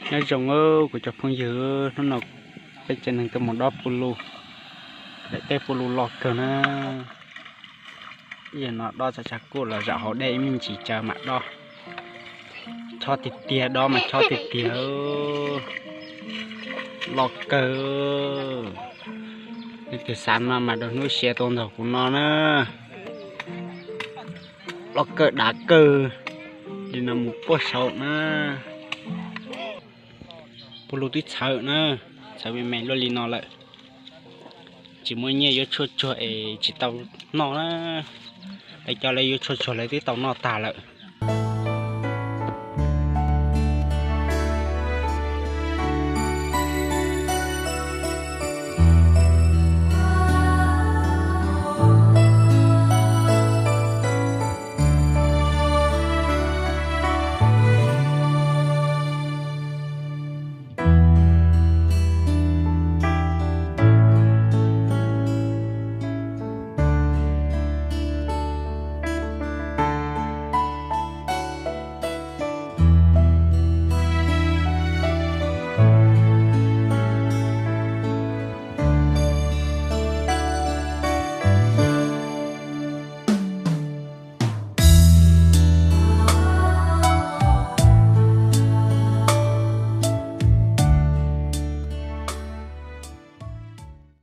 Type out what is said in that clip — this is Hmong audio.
Nyob zoo kuv cov phooj ywg, hnub no peb tsev neeg tuaj mus dob pua lug, daim teb pua lug loj kawg na. Ib yam no dob txog tshav kuj los zaum hauv dej ib me ntsis tsaws mam dob. Chob tiag tiag, dob mas chob tiag tiag, loj kawg. Leej twg xav no mas rau hnub sia tuaj nrog kuv no na. Loj kawg dav kawg li no mus puag saud na. Pua lug twb txhawv na, txhawv me me luaj li no lawm. Tsis muaj nyiaj yuav tshuaj tsuag es tsis tau noj na. Lawv cov lawv yuav tshuaj tsuag lawv twb tau noj tag lawm.